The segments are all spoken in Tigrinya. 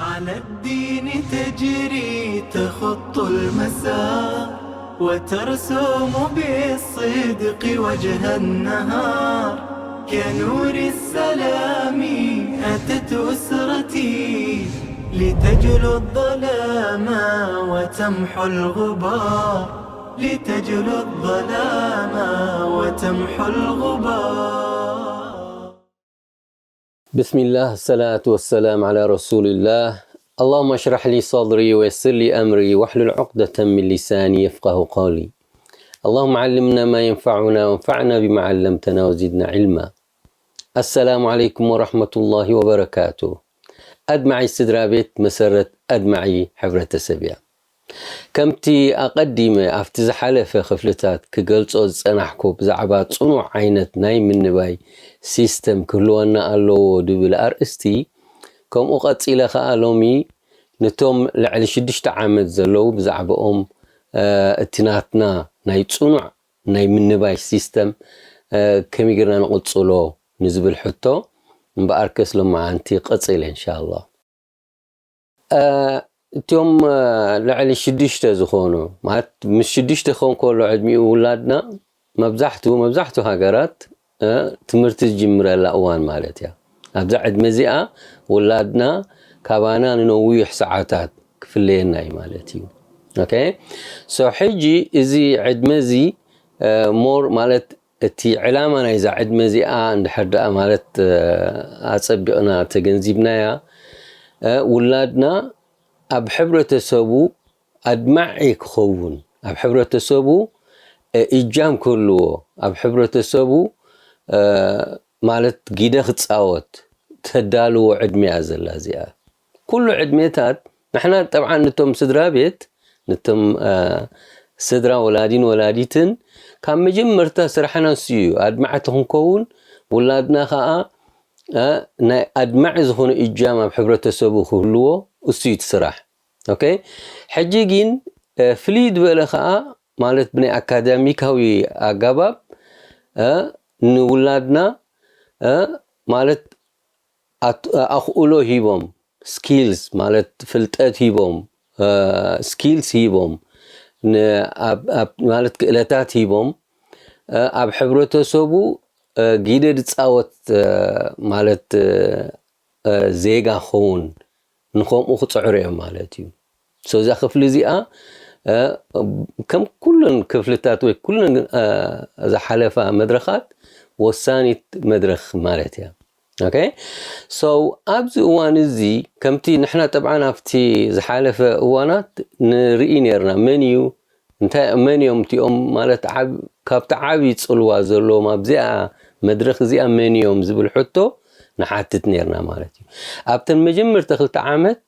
على الدين تجري تخط المسار، وترسم بالصدق وجه النهار. كنور السلام أتت أسرتي، لتجلو الظلام وتمحو الغبار، لتجلو الظلام وتمحو الغبار. بسم الله، الصلاة والسلام على رسول الله. اللهم اشرح لي صدري ويسر لي أمري واحلل عقدة من لساني يفقه قولي. اللهم علمنا ما ينفعنا وانفعنا بما علمتنا وزدنا علما. السلام عليكم ورحمة الله وبركاته. ኣድማዒ ስድራ ቤት መሰረት ኣድማዒ ሕብረተሰብ እያ። ከምቲ ኣቐዲመ ኣብቲ ዝሓለፈ ክፍልታት ክገልጾ ዝጸናሕኩ ብዛዕባ ጽኑዕ ዓይነት ናይ ምንባይ ሲስተም ክህልወና ኣለዎ ዝብል ኣርእስቲ፣ ከምኡ ቀጺለ ከኣ ሎሚ ነቶም ልዕሊ ሽዱሽተ ዓመት ዘለዉ ብዛዕባኦም እቲ ናትና ናይ ጽኑዕ ናይ ምንባይ ሲስተም ከመይ ጌርና ንቕጽሎ ንዝብል ሕቶ እምበኣርከስ ሎማዓንቲ ቀጺለ እንሻላ። እቲኦም ልዕሊ ሽዱሽተ ዝኾኑ ማለት ምስ ሽዱሽተ ክኸውን ከሎ ዕድሚኡ ውላድና መብዛሕቱ መብዛሕቱ ሃገራት ትምህርቲ ዝጅምረላ እዋን ማለት እያ። ኣብዛ ዕድመ እዚኣ ውላድና ካባና ንነዊሕ ሰዓታት ክፍለየና እዩ ማለት እዩ። ኦኬ፣ ሶ ሕጂ እዚ ዕድመ እዚ ሞር ማለት እቲ ዕላማ ናይዛ ዕድመ እዚኣ እንድሕር ደኣ ማለት ኣጸቢቕና ተገንዚብናያ ውላድና ኣብ ሕብረተሰቡ ኣድማዒ ክኸውን፣ ኣብ ሕብረተሰቡ እጃም ክህልዎ፣ ኣብ ሕብረተሰቡ ማለት ጊደ ክጻወት ተዳልዎ ዕድመ እያ ዘላ እዚኣ። ኩሉ ዕድሜታት ንሕና ጠብዓን ነቶም ስድራ ቤት ነቶም ስድራ ወላዲን ወላዲትን ካብ መጀመርታ ስራሕና እሱ እዩ። ኣድማዕቲ ክንከውን ውላድና ከዓ ናይ ኣድማዒ ዝኾነ እጃም ኣብ ሕብረተሰቡ ክህልዎ እሱ እዩ እቲ ስራሕ። ኦኬ፣ ሕጂ ግን ፍልይ ዝበለ ከዓ ማለት ብናይ ኣካዳሚካዊ ኣገባብ ንውላድና ማለት ኣኽእሎ ሂቦም ስኪልስ ማለት ፍልጠት ሂቦም ስኪልስ ሂቦም ማለት ክእለታት ሂቦም ኣብ ሕብረተሰቡ ጊደ ዝፃወት ማለት ዜጋ ክኸውን ንከምኡ ክፅዕሩ እዮም ማለት እዩ። እዛ ክፍሊ እዚኣ ከም ኩለን ክፍልታት ወይ ኩለን ዝሓለፋ መድረኻት ወሳኒት መድረኽ ማለት እያ። ኦኬ፣ ሶ ኣብዚ እዋን እዚ ከምቲ ንሕና ጠብዓን ኣብቲ ዝሓለፈ እዋናት ንርኢ ነርና መን እዩ እንታይ መን እዮም እቲኦም ማለት ካብቲ ዓብዪ ፅልዋ ዘለዎም ኣብዚኣ መድረኽ እዚኣ መን እዮም ዝብል ሕቶ ንሓትት ነርና ማለት እዩ። ኣብተን መጀመርተ ክልተ ዓመት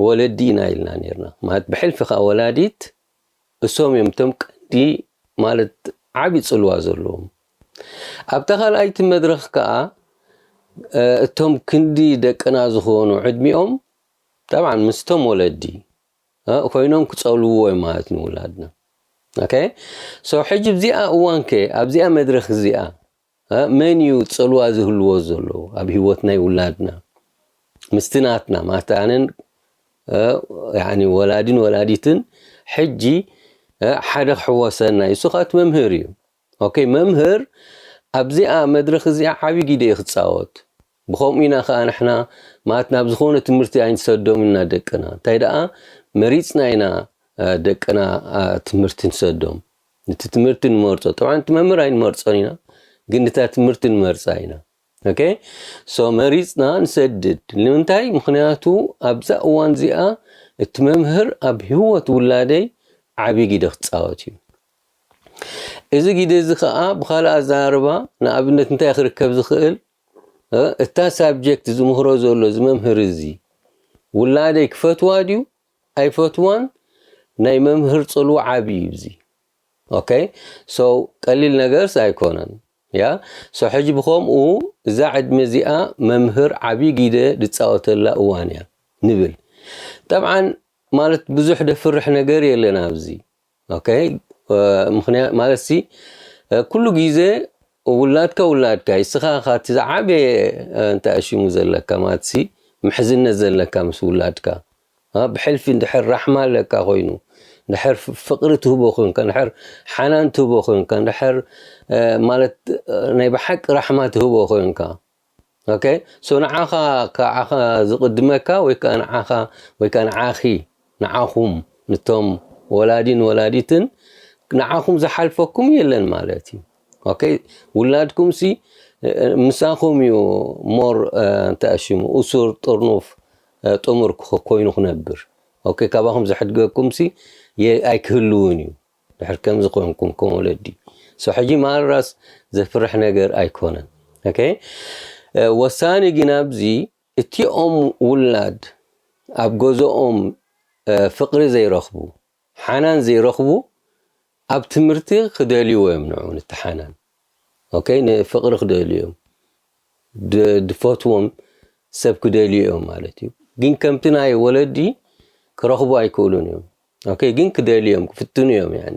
ወለዲ ኢና ኢልና ነርና ማለት ብሕልፊ ከዓ ወላዲት እሶም እዮም እቶም ቀንዲ ማለት ዓብዪ ፅልዋ ዘለዎም። ኣብታ ካልኣይቲ መድረኽ ከዓ እቶም ክንዲ ደቅና ዝኾኑ ዕድሚኦም ጠብዓን ምስቶም ወለዲ ኮይኖም ክፀልውዎ እዮም ማለት ንውላድና። ኦኬ፣ ሶ ሕጂ ኣብዚኣ እዋንከ ኣብዚኣ መድረኽ እዚኣ መን እዩ ፅልዋ ዝህልዎ ዘሎ ኣብ ህይወት ናይ ውላድና ምስቲ ናትና ማለት ኣነን ወላዲን ወላዲትን ሕጂ ሓደ ክሕወሰና እዩ። እሱ ከዓ እቲ መምህር እዩ። ኦኬ፣ መምህር ኣብዚኣ መድረኽ እዚኣ ዓብዪ ግደ እዩ ክፃወት። ብኸምኡ ኢና ከዓ ንሕና ማለት ናብ ዝኾነ ትምህርቲ ኣይንሰዶም ኢና ደቅና። እንታይ ደኣ መሪፅና ኢና ደቅና ትምህርቲ ንሰዶም። ነቲ ትምህርቲ ንመርፆ። ጠብዓን እቲ መምህር ኣይንመርፆን ኢና፣ ግን ነታ ትምህርቲ ንመርፃ ኢና። ኦኬ፣ ሶ መሪፅና ንሰድድ። ንምንታይ? ምኽንያቱ ኣብዛ እዋን እዚኣ እቲ መምህር ኣብ ህይወት ውላደይ ዓብዪ ግደ ክፃወት እዩ። እዚ ግደ እዚ ከዓ ብኻልእ ኣዘራርባ ንኣብነት እንታይ ክርከብ ዝኽእል እታ ሳብጀክት ዝምህሮ ዘሎ እዚ መምህር እዚ ውላደይ ክፈትዋ ድዩ ኣይፈትዋን ናይ መምህር ፅልዋ ዓብዪ እዩ እዚ። ኦኬ፣ ሶ ቀሊል ነገርስ ኣይኮነን። ያ ሶ ሕጂ ብኸምኡ እዛ ዕድመ እዚኣ መምህር ዓብዪ ግደ ዝፃወተላ እዋን እያ ንብል። ጠብዓን ማለት ብዙሕ ደፍርሕ ነገር የለን ኣብዚ። ኦኬ፣ ምክንያት ማለት ሲ ኩሉ ግዜ ውላድካ ውላድካ እስኻ ካቲ ዝዓበየ እንታይ ኣሽሙ ዘለካ ማለት ሲ ምሕዝነት ዘለካ ምስ ውላድካ። ብሕልፊ እንድሕር ራሕማ ኣለካ ኮይኑ፣ እንድሕር ፍቕሪ ትህቦ ኮንካ፣ እንድሕር ሓናን ትህቦ ኮንካ፣ እንድሕር ማለት ናይ ብሓቂ ራሕማ ትህቦ ኮንካ፣ ኦኬ፣ ሶ ንዓኻ፣ ከዓኻ ዝቕድመካ ወይ ከዓ ንዓኻ ወይ ከዓ ንዓኺ፣ ንዓኹም፣ ንቶም ወላዲን ወላዲትን፣ ንዓኹም ዝሓልፈኩም የለን ማለት እዩ። ኦኬ፣ ውላድኩም ሲ ምሳኹም እዩ ሞር እንተኣሽሙ እሱር ጥርኑፍ ጥሙር ኮይኑ ክነብር። ኦኬ፣ ካባኹም ዘሕድገኩም ሲ ኣይክህልውን እዩ። ድሕር ከም ዝኾንኩም ከም ወለዲ ሶ ሕጂ ማራስ ዘፍርሕ ነገር ኣይኮነን። ኦኬ፣ ወሳኒ ግን ኣብዚ እቲኦም ውላድ ኣብ ገዝኦም ፍቕሪ ዘይረኽቡ፣ ሓናን ዘይረኽቡ፣ ኣብ ትምህርቲ ክደልይዎ እዮም። ንዑ ንተሓናን ኦኬ፣ ንፍቕሪ ክደልዩ እዮም። ድፈትዎም ሰብ ክደልዩ እዮም ማለት እዩ። ግን ከምቲ ናይ ወለዲ ክረኽቡ ኣይክእሉን እዮም። ኦኬ፣ ግን ክደልዩ እዮም፣ ክፍትኑ እዮም። ያኒ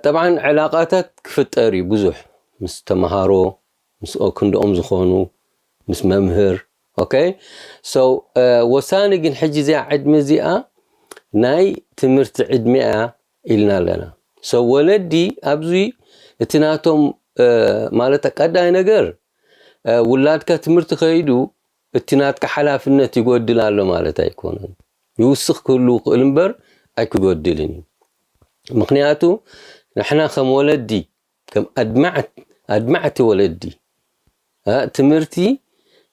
ጠብዓን ዕላቃታት ክፍጠር እዩ ብዙሕ፣ ምስ ተምሃሮ፣ ምስ ክንድኦም ዝኾኑ፣ ምስ መምህር። ኦኬ፣ ሶ ወሳኒ ግን ሕጂ እዚኣ ዕድሚ እዚኣ ናይ ትምህርቲ ዕድሚ እያ ኢልና ኣለና። ሶ ወለዲ ኣብዚ እቲ ናቶም ማለት ቀዳይ ነገር ውላድካ ትምህርቲ ከይዱ እቲ ናትካ ሓላፍነት ይጎድል ኣሎ ማለት ኣይኮነን። ይውስኽ ክህሉ ይኽእል እምበር ኣይክጎድልን እዩ። ምክንያቱ ንሕና ከም ወለዲ፣ ከም ኣድማዕቲ ወለዲ ትምህርቲ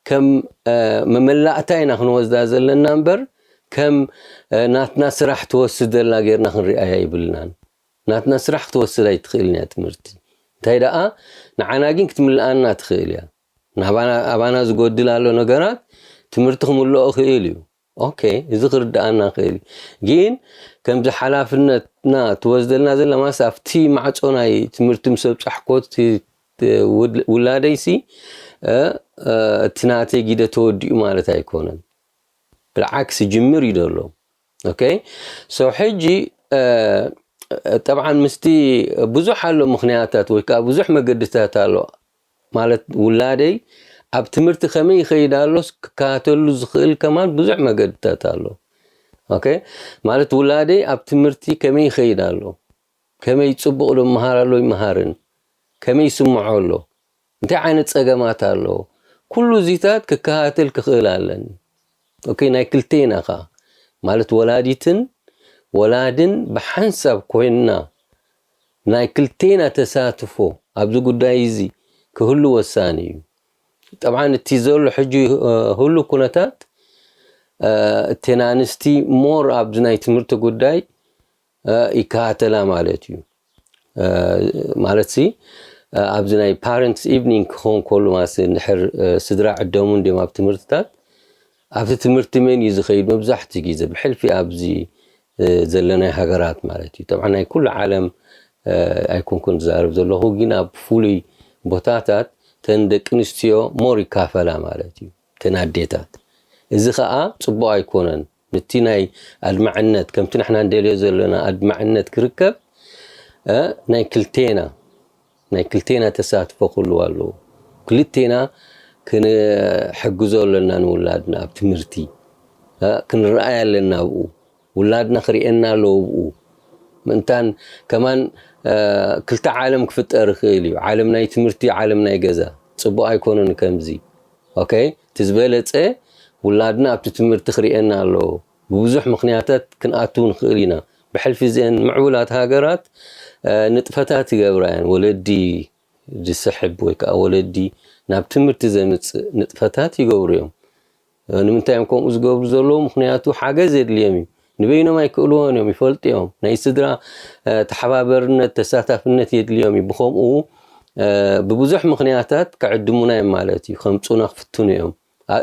ከም መመላእታ ኢና ክንወስዳ ዘለና እምበር ከም ናትና ስራሕ ትወስድ ዘላ ጌርና ክንሪኣያ ይብልናን። ናትና ስራሕ ክትወስድ ኣይትኽእልን እያ ትምህርቲ። እንታይ ደኣ ንዓና ግን ክትምልኣና ትኽእል እያ። ኣባና ዝጎድል ኣሎ ነገራት ትምህርቲ ክምልኦ ክእል እዩ። ኦኬ፣ እዚ ክርድኣና ክእል እዩ። ግን ከምዚ ሓላፍነትና ትወስደልና ዘላ ማስ ኣብቲ ማዕጾ ናይ ትምህርቲ ምስ ኣብጻሕኮ ውላደይሲ እቲ ናተይ ጊደ ተወዲኡ ማለት ኣይኮነን። ብልዓክስ ጅምር እዩ ዘሎ። ኦኬ፣ ሶ ሕጂ ጠብዓን ምስቲ ብዙሕ ኣሎ ምክንያታት ወይ ከዓ ብዙሕ መገድታት ኣሎ ማለት ውላደይ ኣብ ትምህርቲ ከመይ ይኸይድ ኣሎስ ክከታተሉ ዝኽእል ከማን ብዙሕ መገድታት ኣሎ። ኦኬ፣ ማለት ውላደይ ኣብ ትምህርቲ ከመይ ይኸይድ ኣሎ፣ ከመይ ጽቡቕ ዶ ይመሃር ኣሎ ይመሃርን፣ ከመይ ይስምዖ ኣሎ፣ እንታይ ዓይነት ጸገማት ኣሎ፣ ኩሉ እዚታት ክከታተል ክኽእል ኣለኒ። ኦኬ፣ ናይ ክልቴና ኸዓ ማለት ወላዲትን ወላድን ብሓንሳብ ኮይንና ናይ ክልቴና ተሳትፎ ኣብዚ ጉዳይ እዚ ክህሉ ወሳኒ እዩ። ጠብዓን እቲ ዘሎ ሕጂ ህሉ ኩነታት እተን ኣንስቲ ሞር ኣብዚ ናይ ትምህርቲ ጉዳይ ይከታተላ ማለት እዩ። ማለት ሲ ኣብዚ ናይ ፓረንትስ ኢቭኒንግ ክኸውን ከሉ ማለት እንድሕር ስድራ ዕደሙ እንዲም ኣብ ትምህርትታት ኣብቲ ትምህርቲ መን እዩ ዝኸይድ? መብዛሕትኡ ግዜ ብሕልፊ ኣብዚ ዘለናይ ሃገራት ማለት እዩ። ጠብዓ ናይ ኩሉ ዓለም ኣይኮንኩን ዝዛረብ ዘለኹ፣ ግን ኣብ ፍሉይ ቦታታት ተን ደቂ ኣንስትዮ ሞር ይካፈላ ማለት እዩ፣ ተን ኣዴታት። እዚ ኸዓ ጽቡቕ ኣይኮነን። ነቲ ናይ ኣድማዕነት ከምቲ ንሕና ንደልዮ ዘለና ኣድማዕነት ክርከብ ናይ ክልቴና ናይ ክልቴና ተሳትፎ ክህልዋ ኣለዎ። ክልቴና ክንሕግዞ ኣለና ንውላድና ኣብ ትምህርቲ ክንረኣይ ኣለና ኣብኡ ውላድና ክርእየና ኣለዎ ብኡ ምእንታን ከማን ክልተ ዓለም ክፍጠር ይኽእል እዩ። ዓለም ናይ ትምህርቲ፣ ዓለም ናይ ገዛ። ጽቡቕ ኣይኮነን ከምዚ። ኦኬ፣ እቲ ዝበለጸ ውላድና ኣብቲ ትምህርቲ ክርእየና ኣለዎ። ብብዙሕ ምኽንያታት ክንኣትው ንኽእል ኢና። ብሕልፊ እዚአን ምዕቡላት ሃገራት ንጥፈታት ይገብራ እየን። ወለዲ ዝስሕብ ወይ ከዓ ወለዲ ናብ ትምህርቲ ዘምፅእ ንጥፈታት ይገብሩ እዮም። ንምንታይ እዮም ከምኡ ዝገብሩ ዘለዉ? ምኽንያቱ ሓገዝ የድልዮም እዩ። ንበይኖም ኣይክእልዎን እዮም፣ ይፈልጡ እዮም። ናይ ስድራ ተሓባበርነት፣ ተሳታፍነት የድልዮም እዩ። ብኸምኡ ብብዙሕ ምኽንያታት ክዕድሙና እዮም ማለት እዩ። ከምፁና ክፍትኑ እዮም።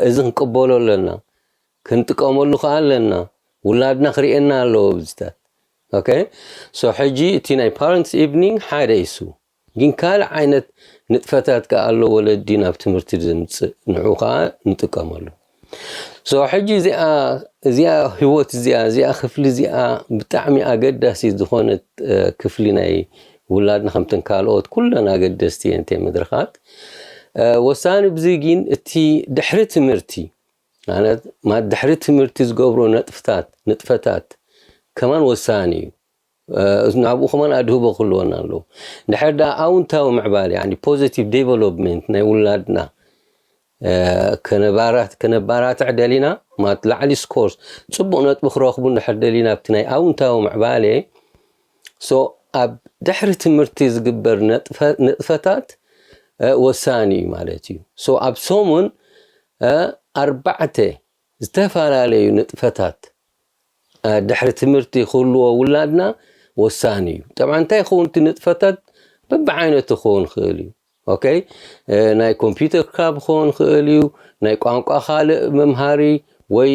እዚ ክንቅበሎ ኣለና፣ ክንጥቀመሉ ከዓ ኣለና። ውላድና ክርእየና ኣለዎ ብዝታት። ኦኬ፣ ሶ ሕጂ እቲ ናይ ፓረንትስ ኢቭኒንግ ሓደ ይሱ ግን ካልእ ዓይነት ንጥፈታት ከኣ ኣሎ፣ ወለዲ ናብ ትምህርቲ ዘምጽእ፣ ንዑ ከኣ ንጥቀመሉ። ሶ ሕጂ እዚኣ፣ እዚኣ ህይወት እዚኣ፣ እዚኣ ክፍሊ እዚኣ ብጣዕሚ ኣገዳሲት ዝኾነት ክፍሊ ናይ ውላድና፣ ከምተን ካልኦት ኩለን ኣገደስቲ እየን እተን መድረኻት። ወሳኒ ብዚ ግን እቲ ድሕሪ ትምህርቲ ማለት ድሕሪ ትምህርቲ ዝገብሮ ነጥፍታት ንጥፈታት ከማን ወሳኒ እዩ። ናብኡ ከማን ኣድህቦ ክህልወና ኣለዎ። ድሕር ዳ ኣውንታዊ ምዕባለ ፖዚቲቭ ዴቨሎፕመንት ናይ ውላድና ከነባራትዕ ደሊና ማለት ላዕሊ ስኮርስ ፅቡቅ ነጥቢ ክረኽቡ እንድሕር ደሊና ኣብቲ ናይ ኣውንታዊ ምዕባለ ሶ ኣብ ድሕሪ ትምህርቲ ዝግበር ንጥፈታት ወሳኒ እዩ ማለት እዩ። ሶ ኣብ ሰሙን ኣርባዕተ ዝተፈላለዩ ንጥፈታት ድሕሪ ትምህርቲ ክህልዎ ውላድና ወሳኒ እዩ። ጠብዓ እንታይ ይኸውን እቲ ንጥፈታት በብዓይነቱ ክኸውን ይኽእል እዩ። ኦኬ፣ ናይ ኮምፒውተር ክላብ ክኸውን ይኽእል እዩ፣ ናይ ቋንቋ ካልእ መምሃሪ ወይ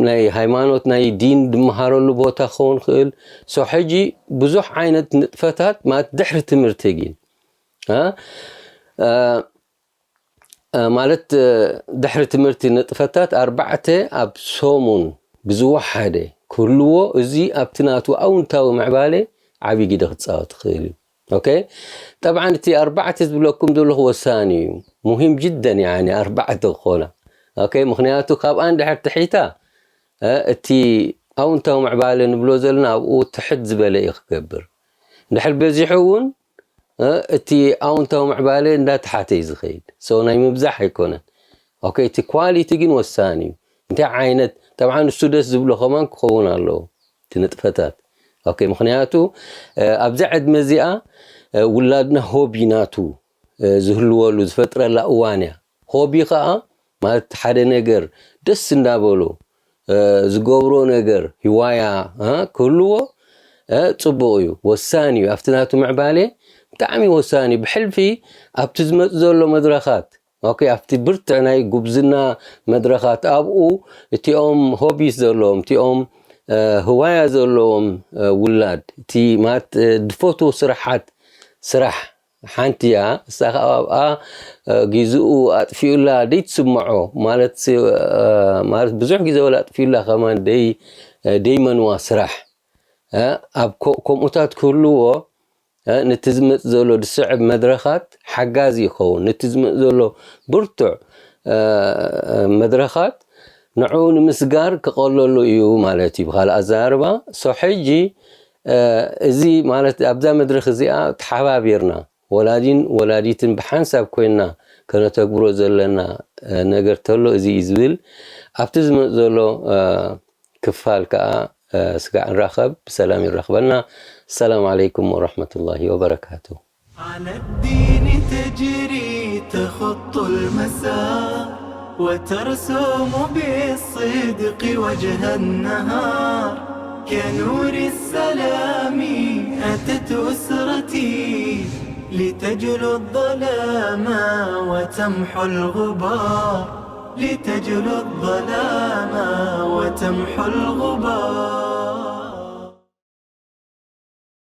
ናይ ሃይማኖት ናይ ዲን ዝመሃረሉ ቦታ ክኸውን ይኽእል። ሶ ሕጂ ብዙሕ ዓይነት ንጥፈታት ማለት ድሕሪ ትምህርቲ ግን ማለት ድሕሪ ትምህርቲ ንጥፈታት ኣርባዕተ ኣብ ሰሙን ብዝወሓደ ክህልዎ፣ እዚ ኣብቲ ናቱ ኣውንታዊ ምዕባለ ዓብዪ ግደ ክፃወት ይኽእል እዩ። ኦኬ፣ ጠብዓን እቲ ኣርባዕተ ዝብለኩም ዘለኹ ወሳኒ እዩ፣ ሙሂም ጅደን ያኒ ኣርባዕተ ክኾና። ኦኬ፣ ምክንያቱ ካብኣ እንድሕር ትሒታ እቲ ኣውንታዊ ምዕባለ ንብሎ ዘለና ኣብኡ ትሕት ዝበለ እዩ ክገብር። እንድሕር በዚሑ እውን እቲ ኣውንታዊ ምዕባለ እንዳተሓተ እዩ ዝኸይድ። ሰው ናይ ምብዛሕ ኣይኮነን። ኦኬ፣ እቲ ኳሊቲ ግን ወሳኒ እዩ። እንታይ ዓይነት ጠብዓ ንሱ ደስ ዝብሎ ከማን ክኸውን ኣለዎ እቲ ንጥፈታት። ኦኬ፣ ምክንያቱ ኣብዛ ዕድመ እዚኣ ውላድና ሆቢ ናቱ ዝህልወሉ ዝፈጥረላ እዋን እያ። ሆቢ ከዓ ማለት ሓደ ነገር ደስ እንዳበሎ ዝገብሮ ነገር ህዋያ ክህልዎ ፅቡቅ እዩ፣ ወሳኒ እዩ። ኣብቲ ናቱ ምዕባለ ብጣዕሚ ወሳኒ እዩ። ብሕልፊ ኣብቲ ዝመፅ ዘሎ መድረኻት ኦኬ፣ ኣብቲ ብርትዕ ናይ ጉብዝና መድረኻት ኣብኡ እቲኦም ሆቢስ ዘለዎም እቲኦም ህዋያ ዘለዎም ውላድ እቲ ማለት ድፈትዎ ስራሓት ስራሕ ሓንቲ እያ። እሳ ከዓ ኣብኣ ግዜኡ ኣጥፊኡላ ደይትስምዖ ማለት ማለት ብዙሕ ግዜ ወላ ኣጥፊኡላ ከማን ደይመንዋ ስራሕ ኣብ ከምኡታት ክህልዎ ነቲ ዝመፅ ዘሎ ዝስዕብ መድረኻት ሓጋዚ ይኸውን። ነቲ ዝመፅ ዘሎ ብርቱዕ መድረኻት ንዕኡ ንምስጋር ክቐለሉ እዩ ማለት እዩ። ብካልእ ኣዘራርባ ሶ ሕጂ እዚ ማለት ኣብዛ መድረኽ እዚኣ ተሓባቢርና ወላዲን ወላዲትን ብሓንሳብ ኮይንና ከነተግብሮ ዘለና ነገር ተሎ እዚ እዩ ዝብል ኣብቲ ዝመፅ ዘሎ ክፋል ከዓ ስጋዕ ንራኸብ። ብሰላም ይራኽበና። ሰላም ዓለይኩም ወረሕመቱላሂ ወበረካቱ። على الدين تجري تخط المسار وترسم بالصدق وجه النهار كنور السلام أتت أسرتي لتجلو الظلام وتمحو الغبار لتجلو الظلام